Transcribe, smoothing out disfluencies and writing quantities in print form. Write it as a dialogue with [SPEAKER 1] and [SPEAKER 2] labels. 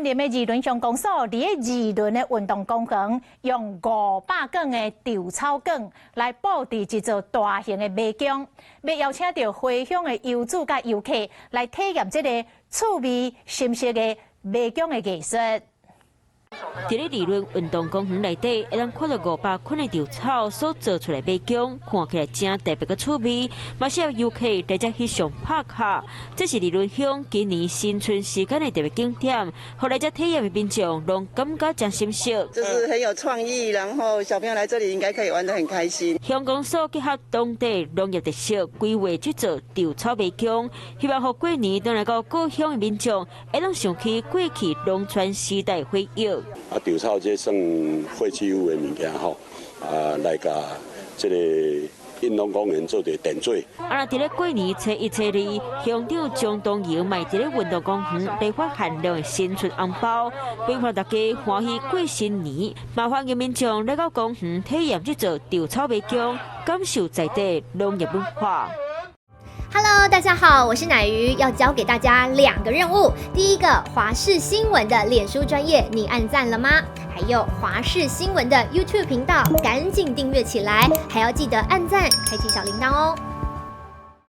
[SPEAKER 1] 雲林的二崙鄉公所，佇咧二崙的運動公園，用500卷的稻草卷來佈置一座大型的迷宮，欲邀請著回鄉的遊子佮遊客來體驗這個趣味深色的迷宮的藝術。
[SPEAKER 2] 佇咧二崙運動公園內底，會當看到500捆的稻草所做出來迷宮，看起來誠特別閣趣味，嘛適合遊客來遮翕相拍卡。這是二崙鄉今年新春時間的特別景點，予來遮體驗的民眾攏感覺誠心適。
[SPEAKER 3] 就是很有創意，然後小朋友來這裡應該可以玩得很開心。
[SPEAKER 2] 鄉公所結合當地農業特色，規劃這座稻草迷宮，希望予過年轉來到故鄉的民眾，會當想起過去農村時代回憶。
[SPEAKER 4] 啊，稻草這算廢棄物的物件吼，啊，來共這个運動公園做一個點綴。
[SPEAKER 2] 啊，若佇咧過年初一、初二，鄉長張東瑩嘛佇咧運動公園來發限量的新春紅包，陪伴大家歡喜過新年。嘛歡迎民眾來到公園體驗這座稻草迷宮，感受在地農業文化。
[SPEAKER 5] Hello，大家好，我是乃瑜，要交給大家兩個任務。第一個，華視新聞的臉書專頁，你按讚了嗎？還有華視新聞的 YouTube 頻道，趕緊訂閱起來，還要記得按讚，開啟小鈴鐺哦。